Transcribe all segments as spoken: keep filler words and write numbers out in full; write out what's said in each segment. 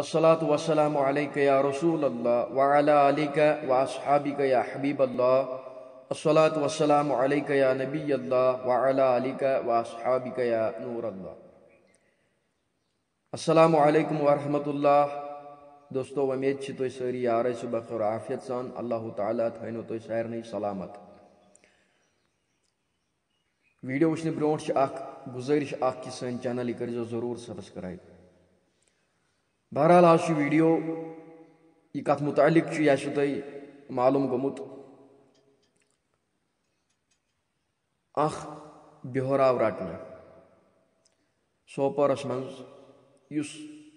الصلاة والسلام عليك يا رسول الله وعلى آلك وأصحابك يا حبيب الله. الصلاة والسلام عليك يا نبي الله وعلى آلك وأصحابك يا نور الله. السلام عليكم ورحمة الله. دوستو، وۄمید چھِ تُہۍ سٲری یارٕ ٲسِو بخیر و عافیت سان۔ اللہ تعالیٰ تھٲینو تُہۍ سارنٕے سلامت۔ ویڈیو وٕچھنہٕ برونٛٹھ چھِ اکھ گُزٲرِش اکھ کہِ سٲنۍ channel یہِ کٔرۍزیو ضروٗر subscribe۔ بہرحال، آز چھُ ویڈیو، یہِ کتھ متعلق چھُ، یہِ آسِوٕ تۄہہِ معلوم گوٚمُت، اکھ بیٚہور آو رٹنہٕ سوپورس منٛز، یُس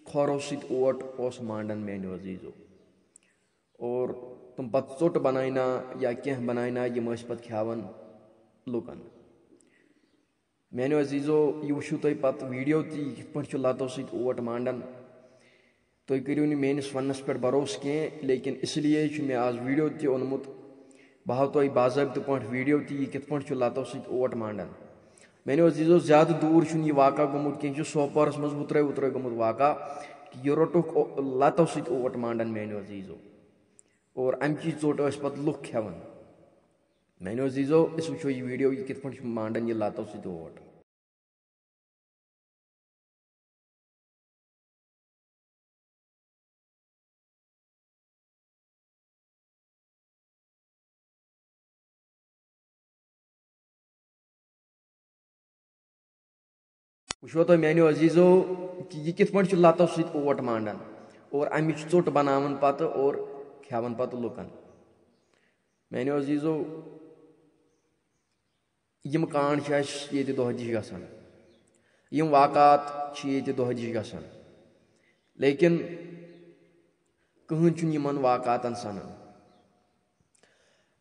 کھۄرو سۭتۍ اوٹ اوس مانڈان، میانیو عزیزو۔ اور تِم پتہٕ ژوٚٹ بناونا یا کینٛہہ بناونا، یِم ٲسۍ پتہٕ کھیاوان لُکن۔ میانیو عزیزو، یہِ وٕچھِو تُہۍ پتہٕ ویڈیو تہِ، یہِ کِتھ پٲٹھۍ چھُ لتو سۭتۍ اوٹ مانڈان۔ تُہۍ کٔرِو نہٕ میٲنِس وننس پٮ۪ٹھ بھروسہٕ کینٛہہ، لیکن اس لیے چھُ مےٚ آز ویڈیو تہِ اوٚنمُت۔ بہٕ ہاوٕ تۄہہِ باضٲبطہٕ پٲٹھۍ ویڈیو تہِ، یہِ کِتھ پٲٹھۍ چھُ لتو سۭتۍ اوٹ مانڈان۔ میانیو عزیزو، زیادٕ دوٗر چھُنہٕ یہِ واقعہ گوٚمُت کینٛہہ، یہِ چھُ سوپورس منٛز وُترٲے وُترٲے گوٚمُت واقعہ، کہِ یہِ روٚٹُکھ او-، لتو سۭتۍ اوٹ مانڈان، میانیو عزیزو۔ اور امچی ژوٚٹ ٲسۍ پتہٕ لُکھ کھٮ۪وان۔ میانیو عزیزو، أسۍ وٕچھو یہِ ویڈیو، یہِ کِتھ پٲٹھۍ چھُ مانڈان یہِ لتو سۭتۍ اوٹ۔ وٕچھو تۄہہِ میانیو عزیزو، کہِ یہِ کِتھ پٲٹھۍ چھُ لتو سۭتۍ اوٹ مانڈان اور امِچ ژوٚٹ بناوان پتہٕ اور کھٮ۪وان پتہٕ لُکن۔ میانیو عزیزو، یِم کانٛڈ چھِ اَسہِ ییٚتہِ دۄہ دِش گژھان، یِم واقعات چھِ ییٚتہِ دۄہ دِش گژھان، لیکن کٕہٕنۍ چھُنہٕ یِمن واقعاتن سنان۔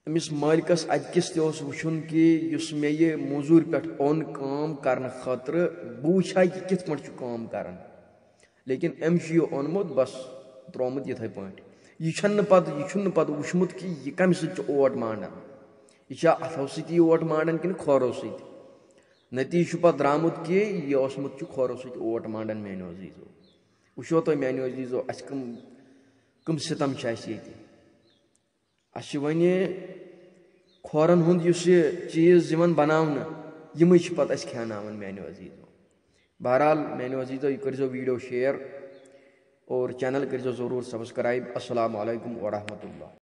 أمِس مٲلکس اَتہِ کِس تہِ اوس وٕچھُن کہِ یُس مےٚ یہِ موٚزوٗرۍ پٮ۪ٹھ اوٚن کٲم کرنہٕ خٲطرٕ، بہٕ وٕچھِ ہا یہِ کِتھ پٲٹھۍ چھُ کٲم کران۔ لیکن أمۍ چھُ یہِ اوٚنمُت، بس ترٛوومُت یِتھَے پٲٹھۍ۔ یہِ چھَنہٕ پَتہٕ، یہِ چھُنہٕ پَتہٕ وٕچھمُت کہِ یہِ کَمہِ سۭتۍ چھُ اوٹ مانڈان۔ یہِ چھا اَتھو سۭتی اوٹ مانڈان کِنہٕ کھۄرو سۭتۍ؟ نتیٖجہٕ چھُ پَتہٕ درٛامُت کہِ یہِ اوسمُت چھُ کھۄرو سۭتۍ اوٹ مانڈان، میٛانیو عزیٖزو۔ وٕچھو تُہۍ، میٛانیو عزیٖزو، اَسہِ کٕم، کٕم سِتَم چھِ اَسہِ ییٚتہِ۔ اَسہِ چھِ وۄنۍ کھورَن ہُنٛد یُس یہِ چیٖز یِوان بَناونہٕ، یِمٕے چھِ پَتہٕ اَسہِ کھیٛاناوان، میٛانیو عزیٖزو۔ بہرحال، میٛانیو عزیٖزو، یہِ کٔرۍزیو video share اور channel کٔرۍزیو ضروٗر subscribe۔ السلام علیکم ورحمۃ اللہ۔